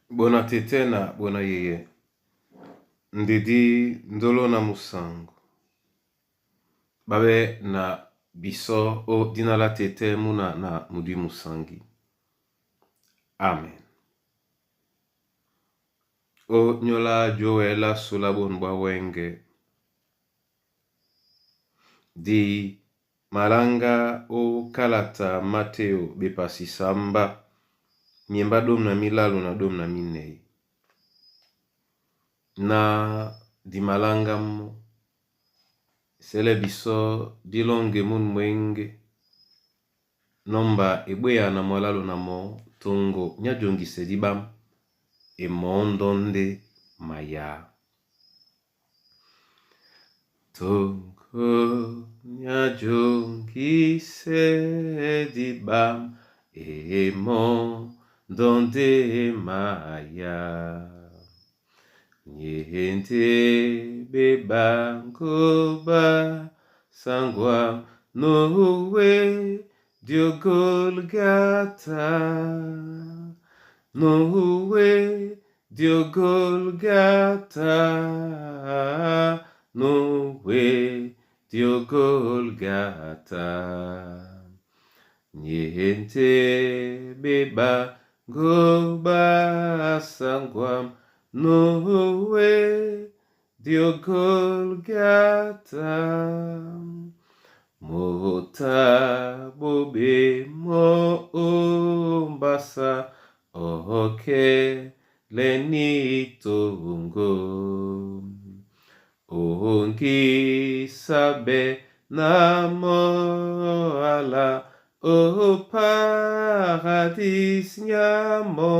Bona tete na bona yeye, ndedi ndolo na musango. Babe na biso o dina la tete muna na mudi musangi. Amen. O nyola jowela sula bonu bwa wenge. Di malanga o kalata Mateo bepasi samba miemba domi na milalu na domi na minei. Na di malanga mo sele biso dilonge munu mwenge nomba ebweya na mwalalu na mo tongo nya jongise dibama e mɔ́ ndonde maya. Tongo nya jongise dibama e mɔ́ ndonde maya. Nyende bebango ba sangwa nowe dio Golgata. Nowe dio Golgata. Nowe dio Golgata. Nyente bebango ba sangwa nowe dio Golgata. Mota bobe mo ombasa oke leni tongo. Ongi sabe na moala o paradis nyamo.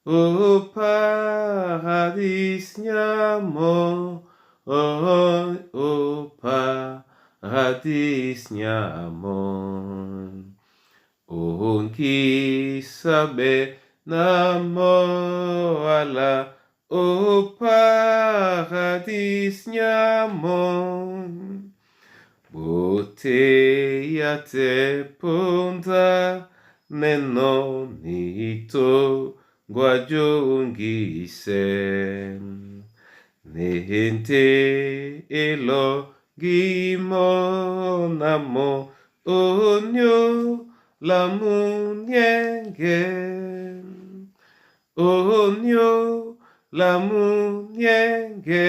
O paradis nyamo. O, o paradis nyamo. Ongi sabe na moala o paradis nyamo. Bote ya te ponda neno nito guajongise. Nente elo gimo namo onyo la munyenge. Onyo la munyenge.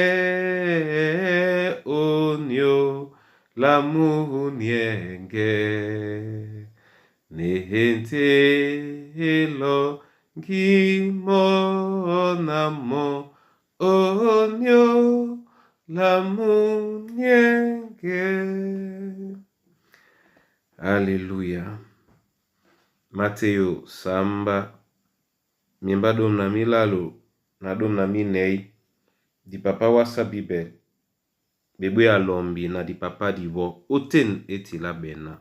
Onyo la munyenge. Nente elo gimo namo onyo la munyenge. Alléluia. Mateo samba miemba domi na milalu na domi na minei di papa wasa Bible bebwe alombi na di papa dibo oten etila bena.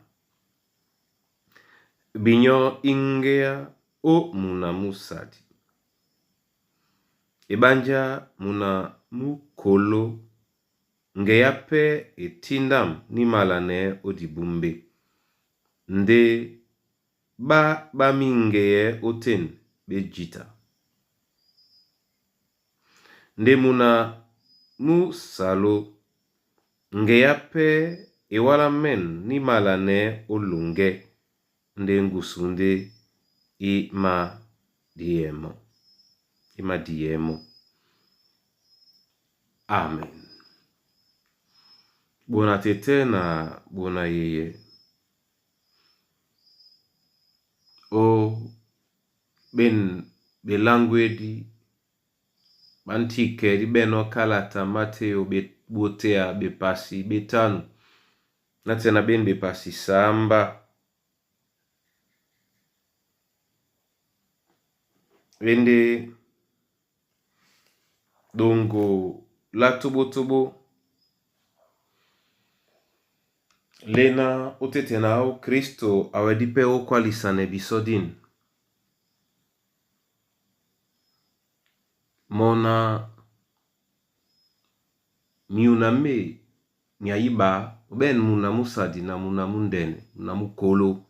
Binyo ingea o muna musadi. Ebanja muna mukolo ngeya pe etindam ni mala ne odibumbe. Nde ba bamingeye oten bejita. Nde muna musalo ngeya pe ewala men ni mala ne olunge nde ngusu nde i ma diemo. Ima diemo. Amen. Bona tete na bona yeye. O ben belangwedi bantike di beno kalata Mateo be botea bepasi betanu. Na tena ben bepasi samba. Ende dongo la tobo-tobo lena otete na o Kristo awedi pe okwalisane biso din. Mona miuna me nyaiba oben muna musadi na muna mundene muna mukolo.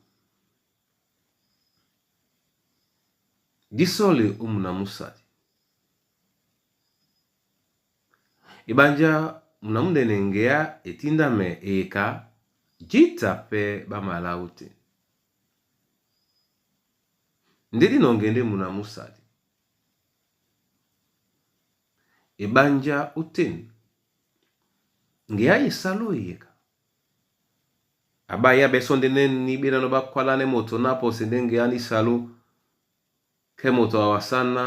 Disɔle ó muna músadi. Ebanjá muna múndɛnɛ ŋgeá e tíndamɛ eyeka, jǐta pɛ́ ɓá malá ótên. Ndé dí nɔŋgɛ ndé muna músadi. Ebanjá ótên ŋgeá e sálú eyeka. Aɓá ayá ɓɛ́ sɔ́ndɛ́nɛ́ ní ɓénánɔ́ ɓá kwálánɛ́ moto ná a pɔsɛ ndé ŋgeá ní salú kɛ moto a wasá ná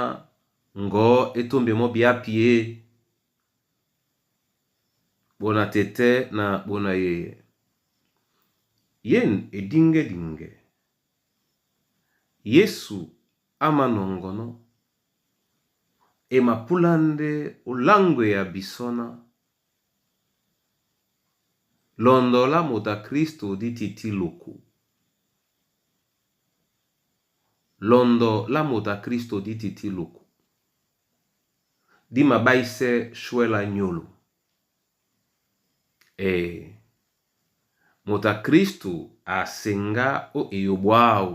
ŋgɔ̌ é tómbi mɔ́ byǎpi e. Ɓona tetɛ́ na ɓona yeyɛ, yên e díŋgɛ́-diŋgɛ, Yesu á mānɔŋgɔnɔ́ e mapúlá ndé ó láŋgwea bisɔ́ ná lɔndɔ lá moto a Kristo dí tití loko. Lɔndɔ lá moto a Kristo dí tití loko dí maɓáísɛ́ shwɛ́ lá nyólo. Eh, moto a Kristo a seŋgá ó eyoɓo áō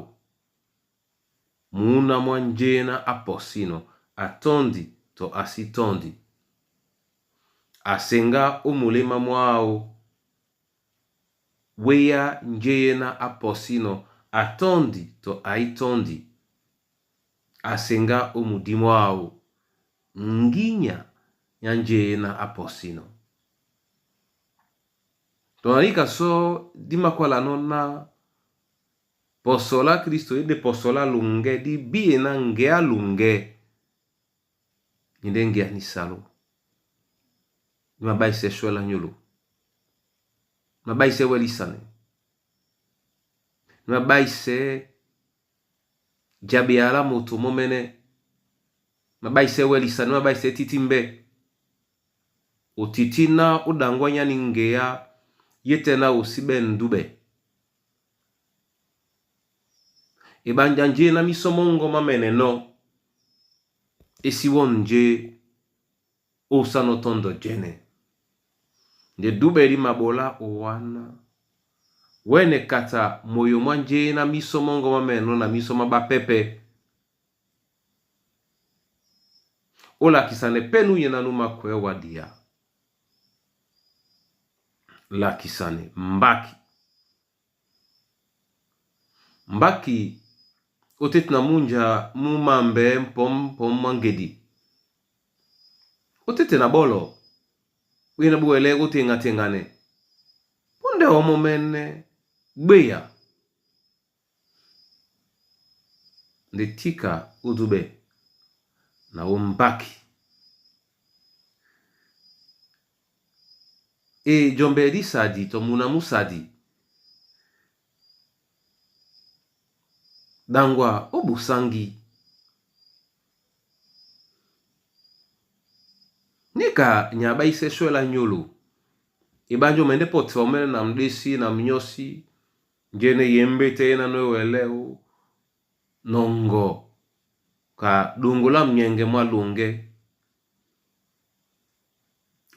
múna mwá njéná á pɔsínɔ a tɔ́ndi tɔ a sí tɔ́ndi. A seŋgá ó muléma mwáō wéá njéná á pɔsínɔ a tɔ́ndi tɔ a í tɔ́ndi. A seŋgá ó mudímwáō ŋgínya nyá njéná á pɔsínɔ. Tɔ na níka sɔ́ dí mākwálanɔ́ ná pɔsɔ lá Kristo e ndé pɔsɔ lá loŋgɛ́ dí bíena ŋgeá loŋgɛ́ e ndé ŋgeá ní salú. Dí maɓáísɛ́ shwɛ́ lá nyólo. Dí maɓáísɛ́ wɛ́ lísanɛ. Dí maɓáísɛ́ jaɓea lá moto mɔ́mɛ́nɛ́. Dí maɓáísɛ́ wɛ́ lisane, dí maɓáísɛ́ títí mbɛ́. O tití ná ó ɗaŋgwá nyá ní ŋgeá yé tɛ́ ná o sí ɓɛ̂n dúɓɛ. Eɓanja njé ná mísɔ mɔ́ŋgɔ́ má mɛ́nɛnɔ́ é sí wɔ̂ njé ósánɔ́ tɔ́ndɔ jɛ́nɛ́. Ndé dúɓɛ dí maɓolá o wáná wɛ́nɛ kata moyo mwá njéná mísɔ mɔ́ŋgɔ́ má mɛ́nɛnɔ́ na mísɔ má ɓápɛ́pɛ̄. Ó lakisanɛ pɛ́ núnyɛ́ ná nú mākwɛ̌ wá diá. Lakisanɛ mbáki. Mbáki ó téti na múnja mú mambɛ̌ mpɔ̌m-mpɔ̌m mwá ŋgedi. Ó téte na ɓɔ́lɔ ɓéná ɓó wɛlɛ́ óteŋa-teŋanɛ. Pɔ́ ndɛ́ ɔ́ mɔ́mɛ́nɛ́ gbéya. Ndé tíka ó dúɓɛ na ó mbáki. E jɔmbɛ dí sadi tɔ muna mú sadi. Ɗaŋgwa ó ɓosáŋgi. Níka nyɛ a ɓáísɛ́ shwɛ́ lá nyólo. Eɓánjá o mɛndɛ́ pɔ́ tiva mɔ́mɛ́nɛ́ na mɗésí na mnyɔ́sí njéné yěmbétɛ́ yé nánɔ̄ é wɛlɛ́ ó nɔŋgɔ ka ɗoŋgo lá mnyɛŋgɛ mwá loŋgɛ́.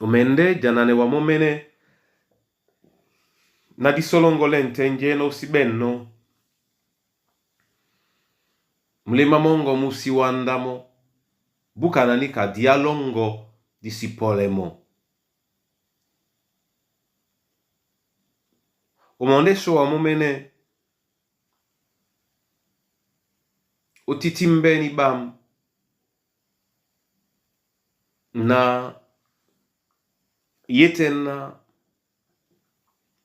O mɛndɛ́ jananɛ wa mɔ́mɛ́nɛ́ ná dí sɔ́lɔ́ŋgɔ́lɛ́ ǹtɛ́ njéná ó sí ɓɛ̂nnɔ́. Muléma mɔ́ŋgɔ mú sí wándá mɔ́, búkana níka diá lɔ́ŋgɔ̄ dí sí pɔ́lɛ́ mɔ́. O mɔndɛ́ shɔ́ wa mɔ́mɛ́nɛ́ ó títí mbɛ́ ní ɓām na yé tɛ́ ná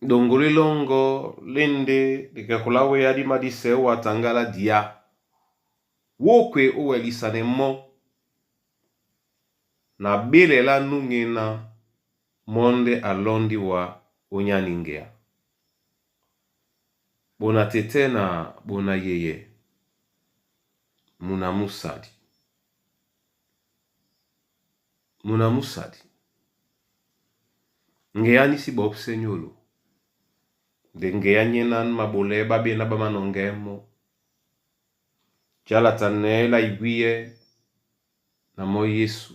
ɗoŋgo lí lɔ́ŋgɔ́ lê ndé likɛkɔ lá wéá dí madísɛɛ́ ó wataŋgá lá diá. Wókwe ó wɛlisanɛ mɔ́ na ɓélɛ lá núŋená mɔ́ ndé a lɔ́ndí wá ónyá ní ŋgeá. Ɓona tetɛ́ na ɓona yeyɛ, muna mú sadi. Muna mú sadi. Ŋgeá ní sí ɓɔ̌psɛ́ nyólo. Ndé ŋgeá nyéná ní maɓolɛɛ́ ɓá ɓéná ɓá manɔŋgɛɛ́ mɔ́. Jálatan nɛɛ́ lá iwíyɛ́ na mɔ́ Yésu.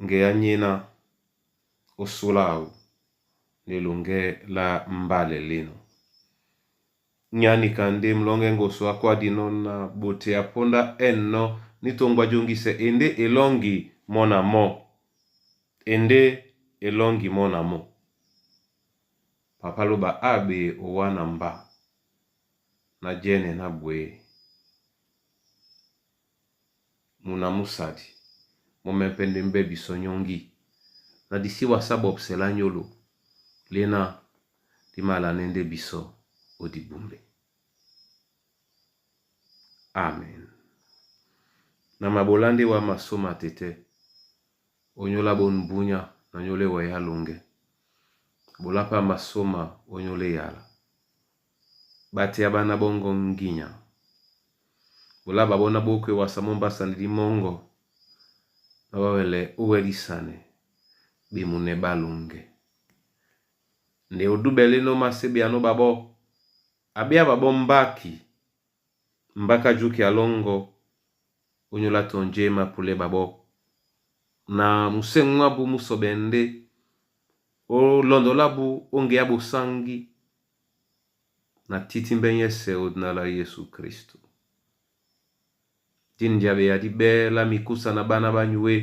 Ŋgeá nyéná ó súla áō ndé loŋgɛ́ lá mbálɛ lênɔ. Nyánika ndé mlɔ́ŋgɛ́ ŋgosɔ á kwádinɔ́ na ɓote a póndá ɛ̂nnɔ́ ní toŋgo a jóŋgisɛ e ndé e lɔ́ŋgi mɔ́ na mɔ́. E ndé e lɔ́ŋgi mɔ́ na mɔ́. Papá Lóba á aɓe owá na mbá ná jɛ́nɛ ná ɓwě. Muna músadi mɔ́ mɛ́ pɛ́ ndé mbɛ́ bisɔ nyɔ́ŋgi na di sí wasá ɓɔpsɛ lá nyólo léná dí mālanɛ́ ndé bisɔ ó diɓombe. Amen. Na maɓolá ndé wǎ masóma tetɛ́, ónyólá ɓôn búnyá na ónyólá ewɛyá loŋgɛ. Ɓolá pá masóma ónyólá eyala. Ɓátéá ɓá ná ɓɔ́ŋgɔ́ ŋginya. Ɓola ɓaɓɔ́ ná ɓó kwe wasa mɔ́ mbásani dí mɔ́ŋgɔ na ɓá wɛlɛ ó wɛlísanɛ ɓemunɛ́ ɓá loŋgɛ. Nde ó dúɓɛlɛ́nɔ̄ má séɓeanɔ́ ɓaɓɔ́, a ɓéá ɓaɓɔ́ mbáki, mbák á júkɛ a lɔ́ŋgɔ̄ ónyólá tɔ́njé e māpúlɛ́ ɓaɓɔ́. Na musɛ̂ mwábū mú sɔɓɛ ndé ó lɔndɔ lábū ó ŋgeá ɓosáŋgí na títímbɛ́ nyɛ́sɛ̄ ó dina lá Yésu Kristo. Dí njaɓeya dí ɓɛ́ lá mikúsa na ɓána ɓá nyué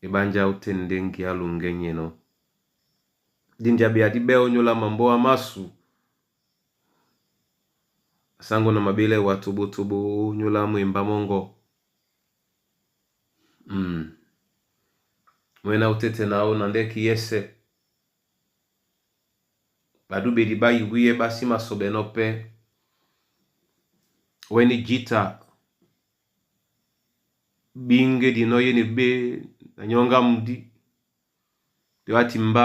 eɓánjá ótên ndé ŋgeá loŋgɛ́ ní enɔ́. Dí njaɓeya dí ɓɛ́ ónyólá mambóa másu asáŋgó na maɓélɛ́ wa toɓotoɓo ónyólá mwembá mɔ́ŋgɔ. Mwɛ́ná ó tétɛ na ó na ndɛ́ki yɛ́sɛ̄ ɓadúɓedi ɓá iwíyɛ́ ɓá sí masɔɓɛnɔ́ pɛ́ wɛ́ ní jǐta ɓíŋgé dinɔ́ yé neɓé na nyɔ́ŋgá mudí ndé wá timbá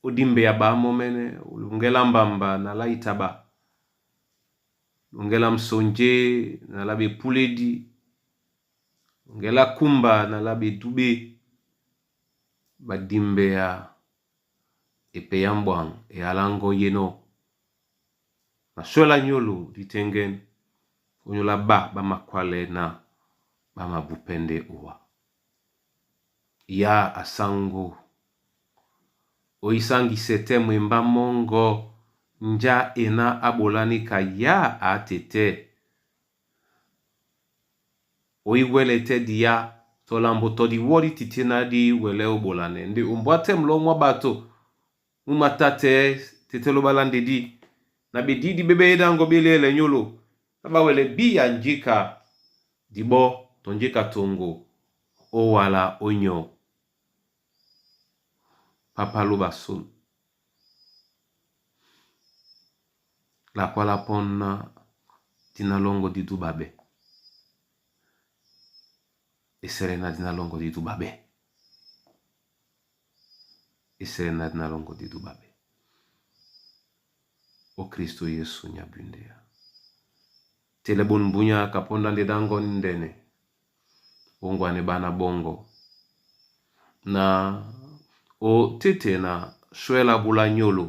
ó dímbeya ɓá mɔ́mɛ́nɛ́ loŋgɛ́ lá mbamba na lá itaɓa loŋgɛ́ lá msonjé na lá ɓepúlédi loŋgɛ́ lá kúmba na lá ɓedúɓé ɓadimbeya epeyá mbwaŋ e aláŋgɔ́ yénɔ́. Na swɛ́ lá nyólo dí tɛ́ŋgɛ́n ónyólá ɓá ɓá makwálɛ́ ná ɓá mabúpɛ́ ndé owa. Ya asáŋgó oísáŋgisɛ tɛ́ mwembá mɔ́ŋgɔ njá e ná á ɓolá níka yá a tetɛ́. Oíwɛ́lɛ tɛ́ diá tɔ lambo tɔ diwɔ́ dí tití ná dí wɛlɛ́ ó ɓolanɛ ndé ombwá tɛ́ mlɔ́ mwá ɓato mú matátɛɛ́ tetɛ́ lóɓa lá ndedí na ɓedídi ɓé ɓéyédáŋgɔ ɓé líɛ́lɛ nyólo ná ɓá wɛlɛ bíya njíka diɓɔ́ tɔ njíka toŋgo ó wala ó nyɔ. Pápá lóɓa són lakwá lá pɔ́ ná dina lɔ́ŋgɔ́ dí dúɓa ɓɛ́. Esɛlɛ ná dina lɔ́ŋgɔ́ dí dúɓa ɓɛ́. Esɛlɛ ná dina lɔ́ŋgɔ́ dí dúɓa ɓɛ́. Ó Kristo Yesu nyabundeya. Tele bôn bunya kaponda ndé dáŋgɔ ní ndɛnɛ óŋgwanɛ ɓána ɓɔ́ŋgɔ na ó téte na swɛ́ lá búlá nyólo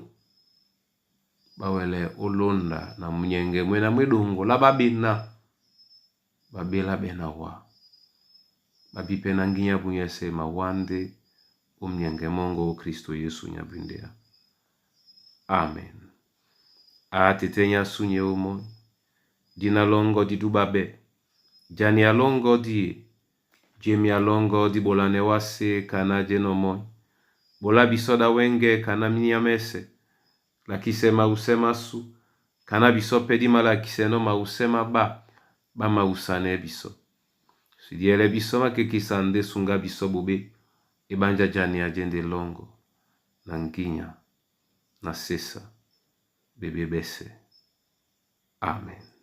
ɓá wɛlɛ ó lónda na munyɛŋgɛ mwé na mwé ɗoŋgo lá ɓá ɓená ɓá ɓélá ɓɛ́ na wá. Ɓá bípɛ́ ná ŋgínya búnyɛ́sɛ̄ mawándé ó munyɛŋgɛ mɔ́ŋgɔ ó Kristo Yesu nyabundeya. Amen. A tetɛ́ nyá súnyɛ ómɔ́ny dina lɔ́ŋgɔ́ dí dúɓa ɓɛ́. Jani a lɔ́ŋgɔ́ díe, jemi a lɔ́ŋgɔ́ dí ɓolanɛ wásē kaná jɛ́nɔ̄ mɔ́ny. Ɓolá bisɔ́ ɗá wɛ́ŋgɛ̄ kaná mínia mɛ́sɛ̄. Lakisɛ mawusɛ́ mású, kaná bisɔ́ pɛ́ dí malakisɛnɔ́ mawusɛ́ má ɓá ɓá mawusanɛ́ bisɔ́. Sidiɛlɛ bisɔ́ mákekesa ndé suŋgá bisɔ́ ɓoɓé e ɓánjá jani a jɛ́ ndé lɔ́ŋgɔ́ na ŋgínya na sésa ɓeɓé ɓɛ́sɛ̄. Amen.